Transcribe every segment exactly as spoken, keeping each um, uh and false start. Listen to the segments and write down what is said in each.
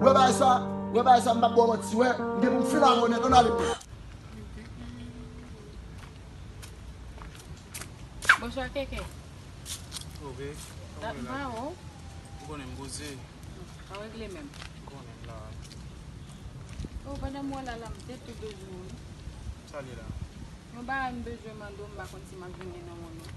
Wè bagay sa, wè bagay sa, m p ap ba w manti, wè, m gen pou m fin avè w nèt, ann ale. Bonswa, Keke. Oke. Dat m pa wè w. Ou konnen m poze. Pa regle menm. Ou konnen m la. Oh, pandan m wè w la, la, m te tou bezwen w. Sa l ye la? Yon bagay m bezwen mande w, m pa konn si m ap jwenn li nan men w non.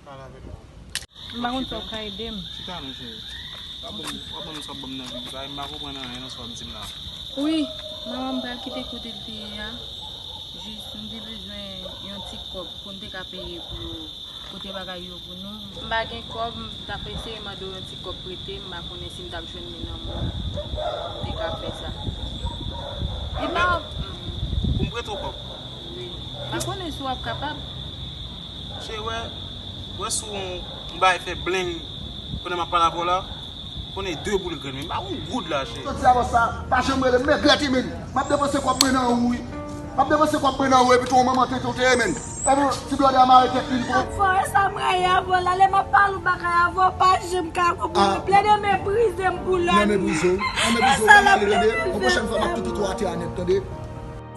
Pale avè m. M pa konn si w ka ede m. Chita non, cheri. W ap ban m, w ap ban m sa w ap ban m nan vi m. Bagay m pa konprann anyen nan sa w ap di m la. Wi, manman m pral kite kote l te ye a. Jis, m te bezwen yon ti kòb pou m te ka peye pou yo pote bagay yo pou nou. M pa gen kòb, m t ap eseye mande w yon ti kòb prete, m pa konnen si m t ap jwenn li nan men w pou m te ka fè sa. E pa. Pou m prete w kòb? Wi. M pa konnen si w ap kapab. Cheri, wè, wè si w yon bagay fè bleng pandan m ap pale avè w la, konnen de boul grenn, men m pa yon goud la, cheri. Soti avè sa, pa janm rele m, men grèt imen. M ap depanse kòb mwen nan ou wi. M ap depanse kòb mwen nan ou epi tou yon manman tete w te ye, men. Epi ti blòdè a mare tèt li, li pran. Fò e sa m rayi avè w la, lè m ap pale yon bagay avè w, pa janm ka konprann. Plede meprize m pou lòt. Mwen meprize w. Mwen meprize w, mwen ale, tande. Yon pwochèn fwa m ap kite tou atè a nèt, tande.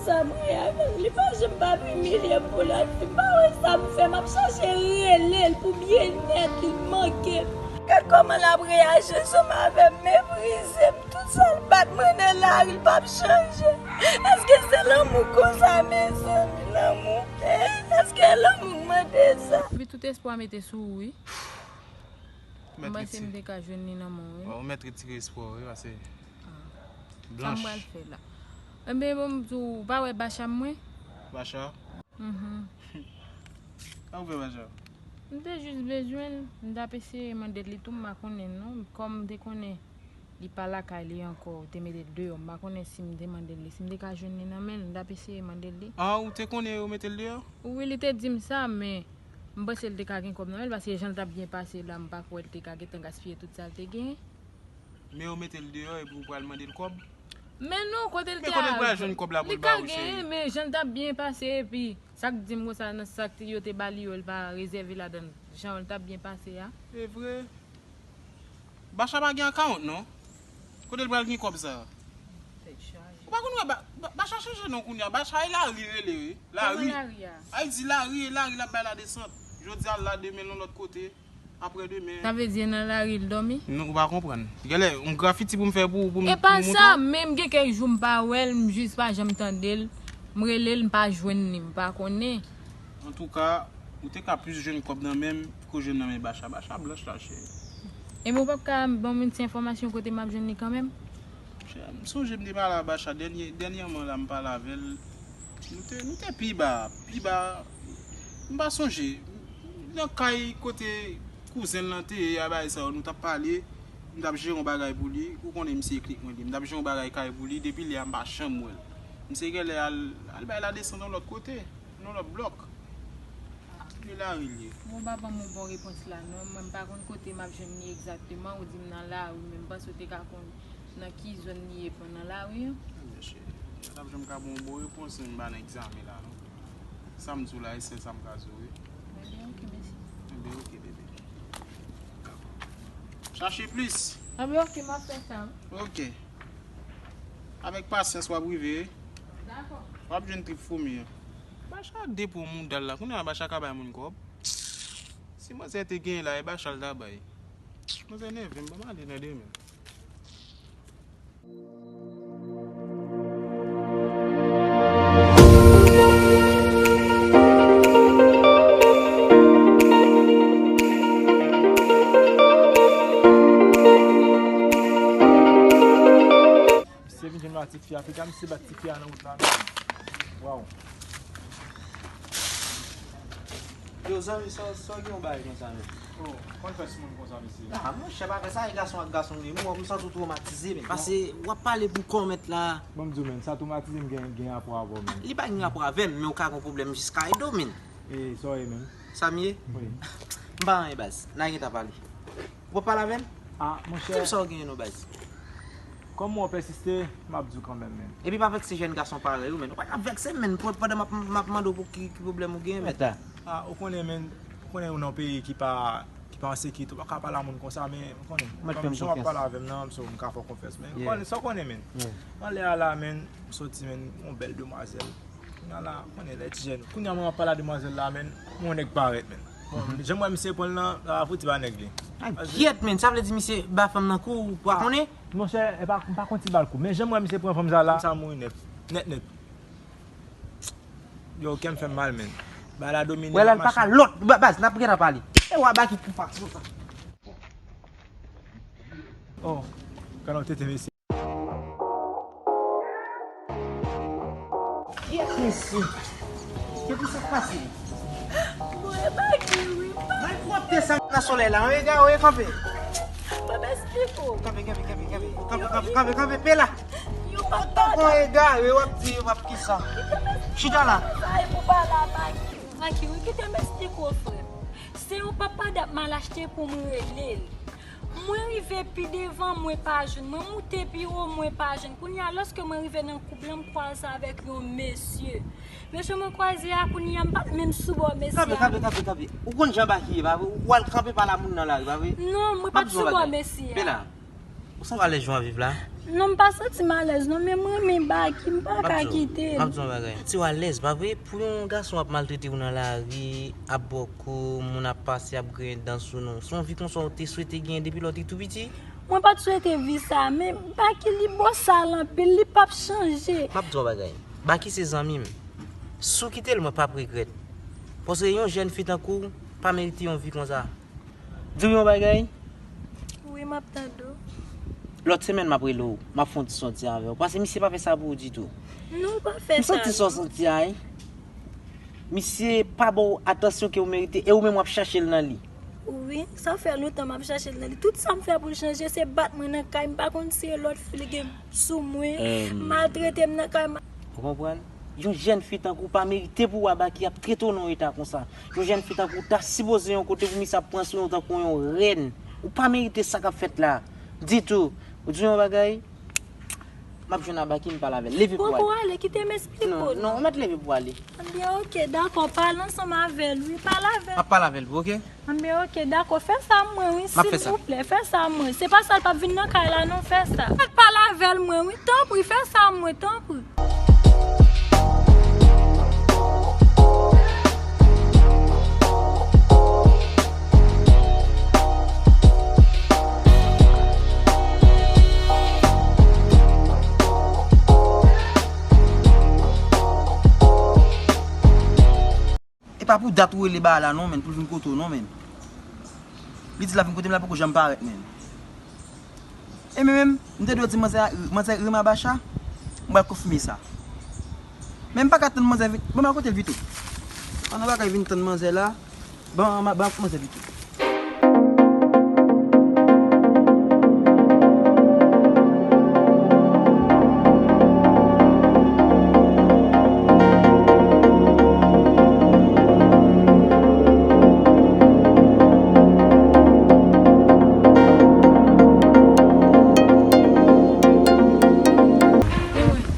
Sa m rayi avè l, li pa janm p ap imilye m pou lòt fi. M pa wè sa m fè, m ap chache rele l pou byennèt li, l manke m. Gad kòman l ap reyaji ansanm avè m, meprize m. Tout sa l bat mwen nan lari, l p ap chanje. Èske se lanmou konsa, mezanmi, lanmou? Eh, èske lanmou k mande sa? Epi tout espwa mete sou ou, wi. M panse m te ka jwenn li nan men w, wi. Ou mèt retire espwa w, wi, paske Sa m pral fè la? Enben, bon, m di w, ou pa wè Bacha mwen? Bacha? Mhm. Sa ou fè Bacha? M te jis bezwen l, m t ap eseye mande l li tou, m pa konnen non. Kòm m te konnen li pa lakay li ankò, ou te mete l deyò, m pa konnen si m te mande l li, si m te ka jwenn li nan men l, m t ap eseye mande l li. Ah, ou te konnen yo mete l deyò? Wi, li te di m sa, men m panse l te ka gen kòb nan men l, paske jan l t ap byen pase la, m pa kwè l te ka gentan gaspiye tout sa l te genyen. Men yo mete l deyò epi ou pral mande l kòb? Men non, kote l te al, li ka genyen, men jan l t ap byen pase, epi sa k di m konsa nan sa k yo te ba li yo, l pa rezève ladan l, jan l t ap byen pase a. E vre? Bacha pa gen akawont non. Kote l pral gen kòb sa? Ou pa konn wè Bacha chanje non kounye a. Bacha e lari rele wi. Lari. Ay di lari e lari l ap bay ladesant. Jodi a l la, demen l yon lòt kote. Apre demen. Sa vle di e nan lari l dòmi? Non, ou pa konprann. Genlè yon grafiti pou m fè pou ou, pou m montre w. E pa sa, men m gen kèk jou m pa wè l, m jis pa janm tande l. M rele l, m pa jwenn li, m pa konnen. Antouka, ou te ka plis jwenn kòb nan men m ke w jwenn nan men Bacha. Bacha blanch la, cheri. Ebyen ou p ap ka ban mwen ti enfòmasyon kote m ap jwenn li kanmenm? Monchè, m sonje m te pale a Bacha dènye, dènyèman la m pale avè l. Nou te, nou te pi ba, pi ba. M pa sonje. Nan kay kote kouzen l lan te ye a bagay sa yo, nou t ap pale. M t ap jere yon bagay pou li. Ou konnen misye klik mwen li. M t ap jere yon bagay kay pou li. Depi lè a m pa janm wè l. Misye genlè al, al bay ladesant yon lòt kote, nan lòt blòk. Li lari l ye. Bon, ou pa ban m yon bon repons la non. Mwen m pa konn kote m ap jwenn li egzakteman. Ou di m nan lari, men m panse w te ka konn nan ki zòn li ye pran nan lari an. Ebyen cheri, m pa t ap janm ka ba w yon bon repons si m pa nan egzamen la non. Sa m di w la, e sèl sa m ka di w wi. Ebyen oke, mèsi. Ebyen oke, bebe. Chache plis. Ebyen oke, m ap fè sa wi. Oke. Avèk pasyans w ap rive wi. Dakò. W ap jwenn trip foumi an. Bacha depo mouda l la, kounye a Bacha ka bay moun kòb. Si manzè te genyen la, e Bacha l ta bay. Manzè nève m, ban m ale nan demen. Misye vin jwenn m ak tifi a, fè gade misye bat tifi a nan wout la menm. Waw. Yo zanmi, sa w gen yon bagay konsa menm? Oh, konn fè sou moun konsa mesye. Ah monchè, pa fè sa, e gason ak gason li ye. M wè w, m santi w twomatize menm. Pase w ap pale pou kòmèt la. Ban m di w menm, sa twomatize m gen, gen rapò avè w menm. Li pa gen rapò avè m, men w ka gen yon pwoblèm jiska ede w menm. E sa w ye menm? Sa m ye? Wi. M pa anyen baz, n a gentan pale. Ou p ap pale avè m? Ah monchè. Di m sa w genyen non baz. Kòm w pèsiste, m ap di w kanmenm menm. Epi pa vèkse jèn gason parèy ou menm. Ou pa ka vèkse m menm pandan m ap, m ap mande w pou ki, ki pwoblèm ou genyen menm. Ah ou konnen menm, ou konnen ou nan yon peyi ki pa, ki Paske ki tou pa ka pale a moun konsa, men ou konnen. Mwen fè m jan w ap pale avè m nan, m ka fè w konfyans, men ou konnen sa w konnen, men. Anlè a la, men, m soti, men, yon bèl demwazèl. Kounye a la, konnen lè ti jèn. Kounye a mwen ap pale a demwazèl la, men, yon nèg parèt, men. Bon, jan m wè misye pran l nan, la fouti ba nèg li. Ay, kyèt, men, sa vle di misye ba fanm nan kou, ou pa konnen? Monchè, e pa, m pa konn ti ba l kou, men jan m wè misye pran fanm sa la, sa mouri nèt, nèt, nèt. Yo, kè m fè m mal, men. Bagay la domine. Wè la, l pa ka lòt. Ba-, baz, n ap gentan pale. E w a Baky kou fason sa. Oh, kanal tete, mesye. Kyèt, mesye. Kyèt, sa k pase? Mwen Baky, wi. Malpwòpte sa nan solèy la, wi, gade, wi, kanpe. Mwen eksplike w. Kanpe, kanpe, kanpe, kanpe. Kanpe, kanpe, kanpe, kanpe, pe la. Yo pa Tankou egare, w ap di, w ap kisa? Chita la. Sa e pou pale a Baky. Baky, wi, kite m eksplike w, frè m. Se yon papa dat m al achte pou mwen rele l. Mwen rive pi devan, mwen pa jwenn. Mwen moute pi wo, mwen pa jwenn. Kounye a, lòske mwen rive nan koub lan, m kwaze avèk yon mesye. Mesye mwen kwaze a, kounye a, m pa t menm sou bò mesye a. Kanpe, kanpe, kanpe, kanpe. Ou konn jan Baky ye, pa vre? Ou al kanpe pale a moun nan lari, pa vre? Non, mwen pa t sou bò mesye a. Pe la. Ou sanble alèz jan w ap viv la? Non, m pa santi m alèz non, men m renmen Baky, m pa ka kite l. M ap di w yon bagay. Si w alèz, pa vre, pou yon gason ap maltrete w nan lari, ap ba w kou, moun ap pase, ap griyen dan sou nou. Se yon vi konsa w te swete genyen depi lè w te tou piti? Mwen pa t swete vi sa, men Baky li bòsal anpil, li p ap chanje. M ap di w yon bagay. Baky se zanmi m. Si w kite l, mwen p ap regrèt. Paske yon jèn fi tankou w pa merite yon vi konsa. Di w yon bagay? Wi, m ap tande w. Lòt semèn, m ap rele w. M ap fè yon ti sòti avè w. Paske misye pa fè sa pou ou ditou. Non, ou pa fè sa non. M santi sa w santi a, wi. Misye pa ba w atansyon ke w merite e ou menm w ap chache l nan li. Wi, sa fè lontan m ap chache l nan li. Tout sa m fè pou l chanje, se bat mwen nan kay. M pa konn si e lòt fi li gen sou mwen, maltrete m nan kay. Ou konprann? Yon jèn fi tankou w pa merite pou w wè Baky ap trete w nan yon eta konsa. Yon jèn fi tankou w ta sipoze yon kote pou misye ap pran swen w tankou yon rèn. Ou pa merite sa k ap fèt la. Ditou. Ou di yon bagay, m ap jwenn a Baky, m pale avè l. Leve pou w ale. Poko ale, kite m eksplike w. Non, non, ou mèt leve pou w ale. Ebyen, oke, dakò, pale ansanm avè l, wi, pale avè l. M ap pale avè l, oke? Anben, oke, dakò, fè sa mwen, wi, silvouplè, fè sa mwen. Se pa sa l p ap vin nan kay la, non, fè sa. Al pale avè l, mwen, wi, tanpri, fè sa mwen, tanpri. E pa pou dat ou rele bagay la non, menn, pou l vin kote w non, menn. Li di l ap vin kote m, l poko janm parèt, menn. E men menm, m te dwe di manzè a, manzè Rema Bacha, m pral konfime sa. Men m pa ka tann manzè vin, bon, m al kote l pito. Ann nan bagay vin tann manzè la, bon, m a, bon, manzè pito.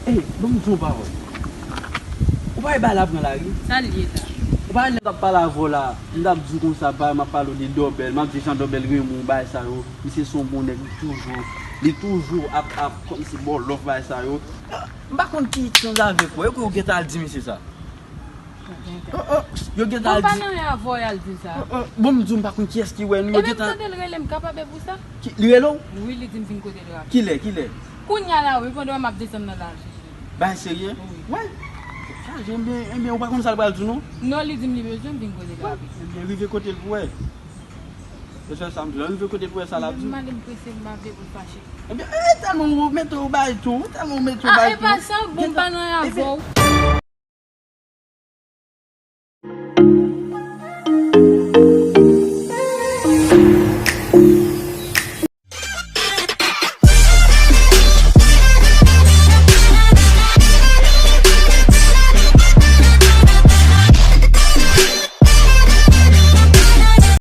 Ey, ban m di w yon pawòl. Ou pa wè bagay la pran lari? Sa l ye la? Ou pa wè lè m t ap pale avè w la, m t ap di w konsa, bagay m ap pale w de Dòbèl, m ap di jan Dòbèl renmen w, bagay sa yo. Misye se yon bon nèg, li toujou, li toujou ap, ap kòmsi ba w love, bagay sa yo. M pa konn ki ityanz avèk ou, e ke yo gentan al di misye sa. Oh, oh, yo gentan al di. Bon, m pa nan anyen avè w, y al di sa. Oh, oh, bon, m di w, m pa konn kiyès ki wè nou, yo gentan. E menm tande l rele m kapab e pou sa. Ki, li rele w? Wi, li di m vin kote l rapid. Kilè, kilè? Kounye a la, wi, pandan m ap desann nan la, al chèche. Bagay serye? Wi. Wè. Chaje, ebyen, ebyen, ou pa konn sa l pral di w, non? Non, li di m li bezwen m vin kote l rapid. Ebyen, rive kote l pou wè. E sèl sa m di w la, rive kote l pou wè sa l ap di w. Mwen menm, m prese, m pa vle pou l fache. Ebyen, e, tèlman w mete w bay tou, tèlman w mete w bay tou. A, e pa sa, bon, m pa nan anyen avè w.